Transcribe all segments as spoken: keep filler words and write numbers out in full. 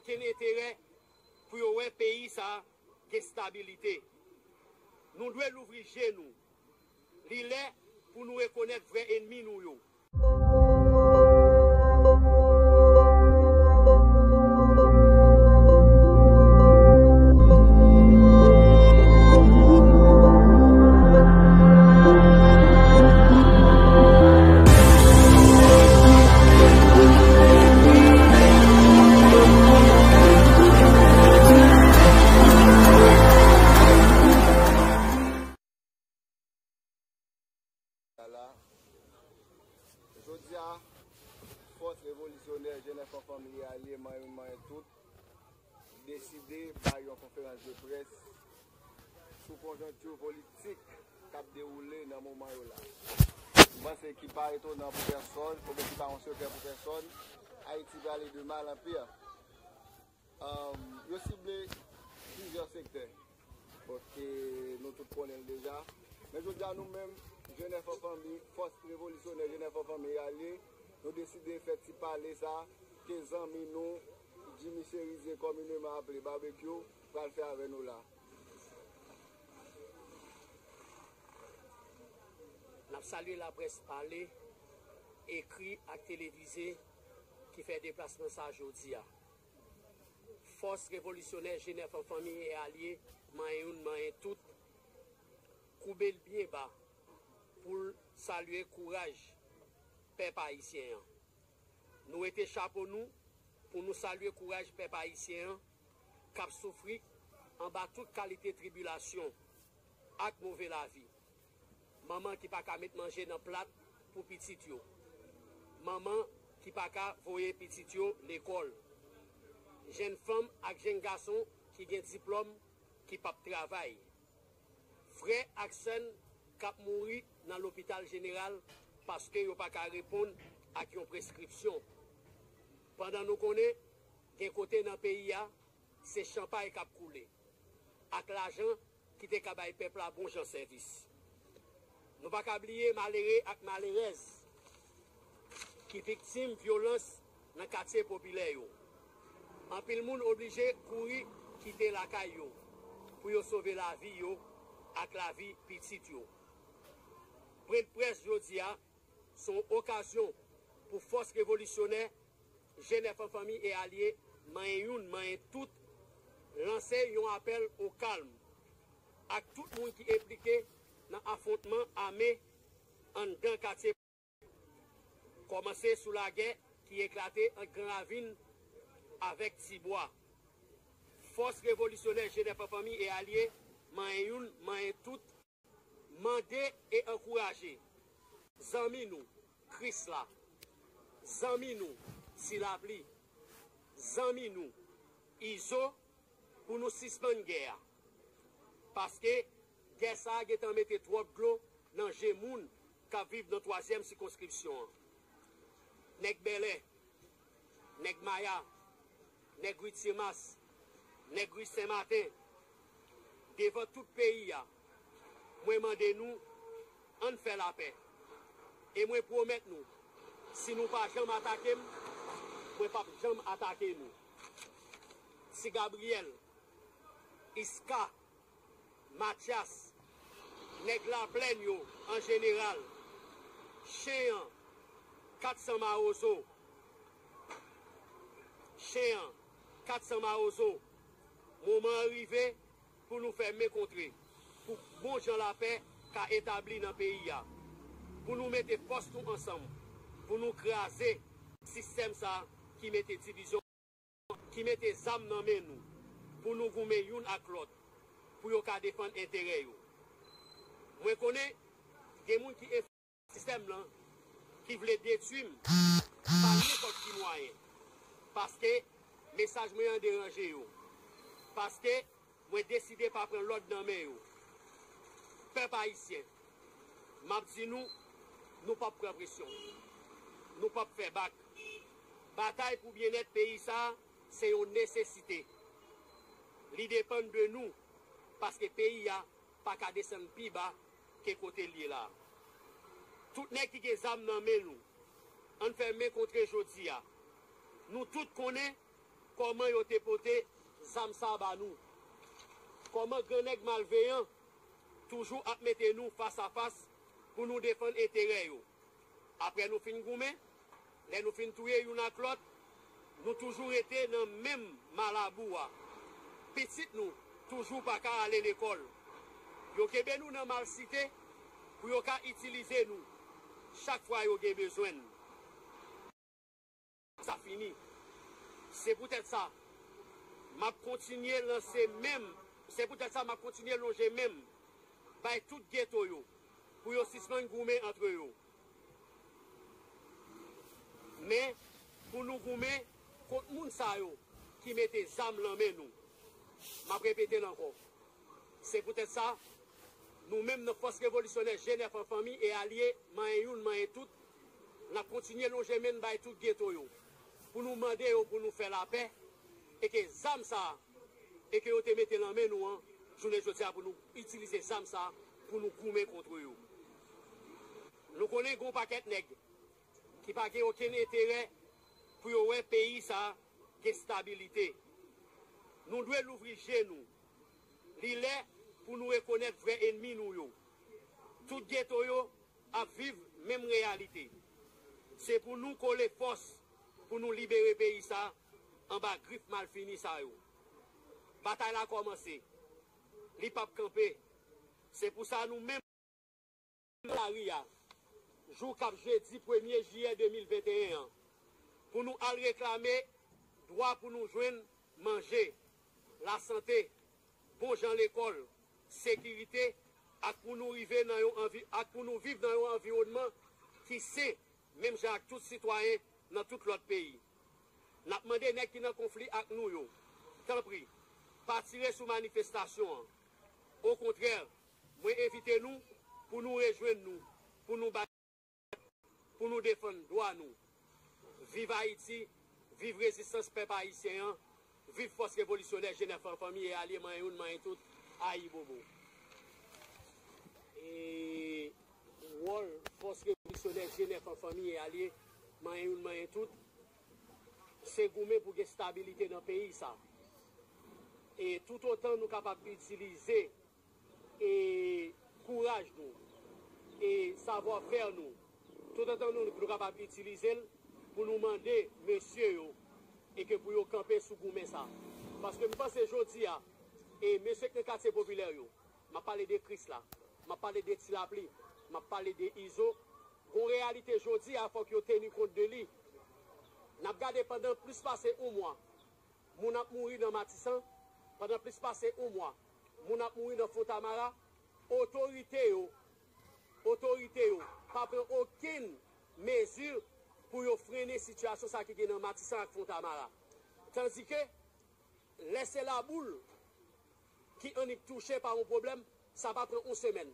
Okenn enterè pou yo wè peyi sa a gen stabilite. Nou dwe louvri je nou. Li lè pou nou rekonèt vrè ènmi nou yo. La, jodi a, fòs revolisyonè Jenèf an Fanmi e Alye, manyen youn, manyen tout, deside bay yon konferans de près sou konjonkti politik k ap dewoule nan moman yo la. M panse ki pa etonan pou pèsòn, oubyen ki pa yon sekrè pou pèsòn, Ayiti prale de mal an pi. Yo sible plizyè sektè. Bon, ke nou tout konnen l deja. Men jodi a, nou menm, Jenèf an Fanmi, fòs revolisyonè Jenèf an Fanmi e Alye, nou deside fè ti pale sa ke zanmi nou, Jimmy Chérizier, kòmineman aple Babekyou, pral fè avè nou la. N ap salye laprès pale, ekri ak televize ki fè deplasman sa jodi a. Fòs revolisyonè Jenèf an Fanmi e Alye, manyen youn, manyen tout, koube l byen ba pou l salye kouraj pèp ayisyen an. Nou wete chapo nou pou nou salye kouraj pèp ayisyen an k ap soufri anba tout kalite tribilasyon ak move lavi. Manman ki pa ka met manje nan plat pou pitit yo. Manman ki pa ka voye pitit yo lekòl. Jenn fanm ak jenn gason ki gen diplòm ki p ap travay. Frè ak sè n k ap mouri nan lopital jeneral paske yo pa ka reponn ak yon preskripsyon. Pandan nou konnen gen kote nan peyi a, se chanpay k ap koule, ak lajan ki te ka bay pèp la bon jan sèvis. Nou pa ka bliye malere ak malerèz ki viktim vyolans nan katye popilè yo. Anpil moun oblije kouri kite lakay yo pou yo sove lavi yo ak lavi pitit yo. Pwennprès jodi a se yon okazyon pou fòs revolisyonè Jenèf an Fanmi e Alye, manyen youn, manyen tout, lanse yon apèl o kalm ak tout moun ki enplike nan afwontman ame anndan katye, kòmanse sou lagè ki eklate ant Gran Ravin avèk Tibwa. Fòs revolisyonè Jenèf an Fanmi e Alye, manyen youn, manyen tout, mande e ankouraje zanmi nou, Krisla, zanmi nou, Ti Lapli, zanmi nou, Izo, pou nou sispann gè a. Paske gè sa a gentan mete twòp dlo nan je moun k ap viv nan twazyèm sikonskripsyon an. Nèg Bèlè, nèg Maya, nèg Ri Timas, nèg Ri Sen Maten, devan tout peyi a, mwen mande nou, ann fè lapè. E mwen pwomèt nou, si nou pa janm atake m, mwen p ap janm atake nou. Ti Gabriyèl, Iska, Matyas, nèg Laplèn yo an jeneral, Chen an, kat san Mawozo, Chen an, kat san Mawozo, moman an rive pou nou fè men kontre, pou bon jan lapè ka etabli nan peyi a, pou nou mete fòs nou ansanm, pou nou kraze sistèm sa a ki mete divizyon, ki mete zam nan men nou, pou nou goumen youn ak lòt, pou yo ka defann enterè yo. Mwen konnen gen moun ki enfiltre sistèm lan, ki vle detwi m pa nenpòt ki mwayen, paske mesaj mwen an deranje yo, paske mwen deside pa pran lòd nan men yo. Pèp ayisyen, m ap di nou, nou p ap pran presyon. Nou p ap fè bak. Batay pou byennèt peyi sa a, se yon nesesite. Li depann de nou, paske peyi a pa ka desann pi ba ke kote l ye la a. Tout nèg ki gen zam nan men nou, ann fè men kontre jodi a. Nou tout konnen Kòman yo te pote zam sa a ba nou? Kòman gran nèg malveyan toujou ap mete nou fas a fas pou nou defann enterè yo? Apre nou fin goumen, lè nou fin touye youn ak lòt, nou toujou rete nan menm malabou a. Pitit nou toujou pa ka ale lekòl. Yo kenbe nou nan malsite pou yo ka itilize nou chak fwa yo gen bezwen n. Sa fini. Se poutèt sa, m ap kontinye lanse men m, se poutèt sa m ap kontinye lonje men m bay tout geto yo pou yo sispann goumen antre yo. Men, pou nou goumen kont moun sa yo ki mete zam nan men nou. M ap repete l ankò. Se poutèt sa, nou menm nan Fòs Revolisyonè G nèf an fanmi e alye, manyen youn, manyen tout, n ap kontinye lonje men n bay tout geto yo, pou nou mande yo pou nou fè lapè, e ke zam sa a, e ke yo te mete nan men nou an, jounen jodi a pou nou itilize zam sa a pou nou goumen kont yo. Nou konnen gen yon pakèt nèg ki pa gen okenn enterè pou yo wè peyi sa a gen stabilite. Nou dwe louvri je nou. Li lè pou nou rekonèt vrè ènmi nou yo. Tout geto yo ap viv menm reyalite. Se pou nou kole fòs pou nou libere peyi sa anba grif malfini sa yo. Batay la kòmanse. Li p ap kanpe. Se pou sa nou menm nan lari a, jou k ap jedi premye jiyè de mil venteyen an, pou nou al reklame dwa pou nou jwenn manje, lasante, bon jan lekòl, sekirite, ak pou nou rive nan yon anvi-, ak pou nou viv nan yon anviwònman ki sen, menm jan ak tout sitwayen nan tout lòt peyi. N ap mande nèg ki nan konfli ak nou yo, tanpri, pa tire sou manifestasyon an. Okontrè, mwen envite nou pou nou rejwenn nou, pou nou bay, pou nou defann dwa nou. Viv Ayiti, viv rezistans pèp ayisyen an, viv Fòs Revolisyonè G nèf an fanmi e alye, manyen youn, manyen tout, ayibobo. E wòl Fòs Revolisyonè G nèf an fanmi e alye, manyen youn, manyen tout, se goumen pou gen stabilite nan peyi sa. E toutotan nou kapab itilize e kouraj nou, e savwafè nou, toutotan nou, nou kapab itilize l pou nou mande mesye yo, e ke pou yo kanpe sou goumen sa. Paske m panse jodi a, e mesye k nan katye popilè yo, m ap pale de Krisla, m ap pale de Ti Lapli, m ap pale de Izo, gon reyalite jodi a, fòk yo teni kont de li. N ap gade pandan plis pase yon mwa, moun ap mouri nan Matisan, pandan plis pase yon mwa, moun ap mouri nan Fontamara, otorite yo, otorite yo pa pran okenn mezi pou yo frennen sitiyasyon sa ki gen nan Matisan ak Fontamara. Tandike, lè se laboul ki annik touche pa yon pwoblèm, sa pa pran yon semèn,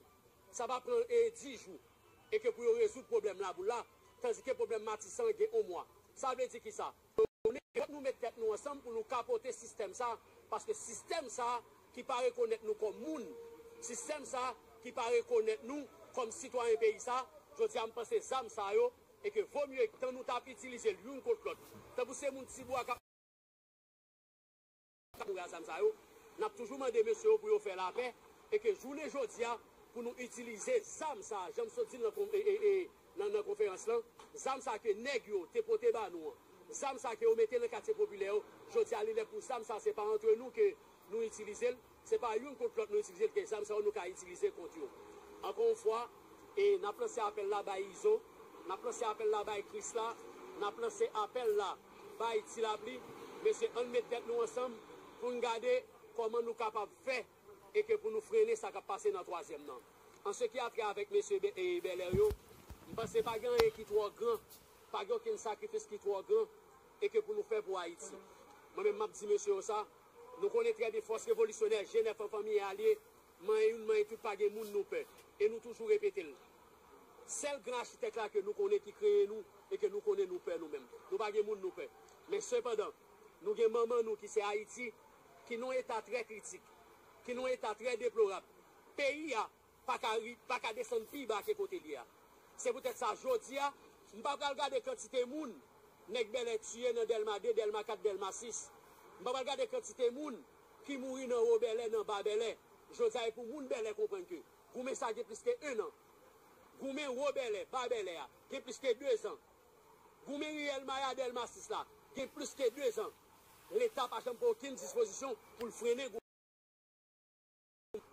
sa pa pran, e, dis jou, e ke pou yo rezoud pwoblèm laboul la, tandike pwoblèm Matisan gen yon mwa. Sa vle di kisa? Fòk nou met tèt nou ansanm pou nou kapote sistèm sa, paske sistèm sa ki pa rekonèt nou kòm moun, sistèm sa ki pa rekonèt nou kòm sitwayen peyi sa, jodi a m panse zam sa yo, e ke vo mye tan nou t ap itilize l youn kont lòt. Tankou se moun Tibwa k ap mouri a zam sa yo, n ap toujou mande mesye yo pou yo fè lapè, e ke jounen jodi a, pou nou itilize zam sa, jan m sot di l nan kon-, e, e, e, nan, nan konferans lan, zam sa ke nèg yo te pote ba nou an, zam sa ke yo mete nan katye popilè yo, jodi a li lè pou zam sa, se pa antre nou ke nou itilize l, se pa youn kont lòt nou itilize l, ke zam sa yo nou ka itilize kont yo. Ankò yon fwa, e n ap lanse apèl la bay Izo, n ap lanse apèl la bay Krisla, n ap lanse apèl la bay Ti Lapli. Mesye, ann met tèt nou ansanm pou n gade kòman nou kapab fè e ke pou nou frennen sa k ap pase nan twazyèm nan. An se ki a trè avèk mesye Bè-, e, Bèlè yo, m panse pa gen anyen ki twò gran, pa gen okenn sakrifis ki twò gran e ke pou nou fè pou Ayiti. Mwen menm m ap di mesye yo sa, nou konnen trè byen fòs revolisyonè G nèf an fanmi e alye, manyen youn, manyen tout, pa gen moun nou pè. E nou toujou repete l. Sèl gran achitèk la ke nou konnen ki kreye nou e ke nou konnen nou pè nou menm. Nou pa gen moun nou pè. Men sepandan, nou gen manman nou ki se Ayiti, ki nan yon eta trè kritik, ki nan yon eta trè deplorab. Peyi a pa ka ri-, pa ka desann pi ba ke kote l ye a. Se poutèt sa, jodi a, m pa pral gade kantite moun nèg Bèlè tiye nan Dèlma de, Dèlma kat, Dèlma sis. M pa pral gade kantite moun ki mouri nan Wo Bèlè, nan Ba Bèlè. Jodi a, e pou moun Bèlè konprann ke goumen sa gen plis ke en an. Goumen Wo Bèlè, Ba Bèlè a, gen plis ke de zan. Goumen riyèl Maya Dèlma sis la, gen plis ke de zan. Leta pa janm pran okenn dispozisyon pou l frennen goumen.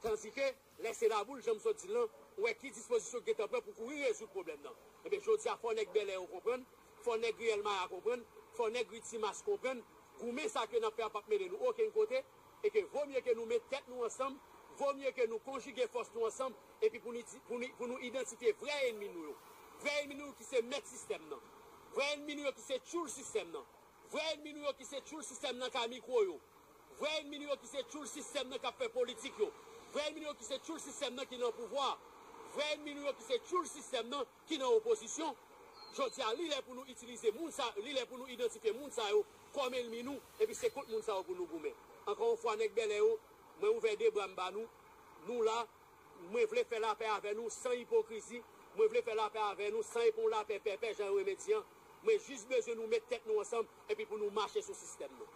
Tandike, lè se laboul, jan m sot di l lan, ou wè ki dispozisyon ki gentan pran pou kouri rezoud pwoblèm nan. Ebyen, jodi a, fò nèg Bèlè yo konprann, fò nèg riyèl Maya konprann, fò nèg ri Timas konprann, goumen sa ke n ap fè a p ap mennen nou okenn kote, e ke vo mye ke nou met tèt nou ansanm, vo mye ke nou konjige fòs nou ansanm, epi pou nou, pou nou, pou nou idantifye vrè ènmi nou yo. Vrè ènmi nou yo ki se mèt sistèm nan. Vrè ènmi nou yo ki se tchoul sistèm nan. Vrè ènmi nou yo ki se tchoul sistèm nan k a mikwo yo. Vrè ènmi nou yo ki se tchoul sistèm nan k ap fè politik yo. Vrè ènmi nou yo ki se tchoul sistèm nan ki nan pouvwa. Vrè ènmi nou yo ki se tchoul sistèm nan ki nan opozisyon. Jodi a, li lè pou nou itilize moun sa, li lè pou nou idantifye moun sa yo kòm ènmi nou, epi se kont moun sa yo pou nou goumen. Ankò yon fwa, nèg Bèlè yo, mwen ouvè de bra m ba nou. Nou la, mwen vle fè lapè avè nou san ipokrizi. Mwen vle fè lapè avè nou san e pa yon lapè pèpè, jan yo renmen di an. Mwen jis bezwen nou met tèt nou ansanm, epi pou nou mache sou sistèm nou.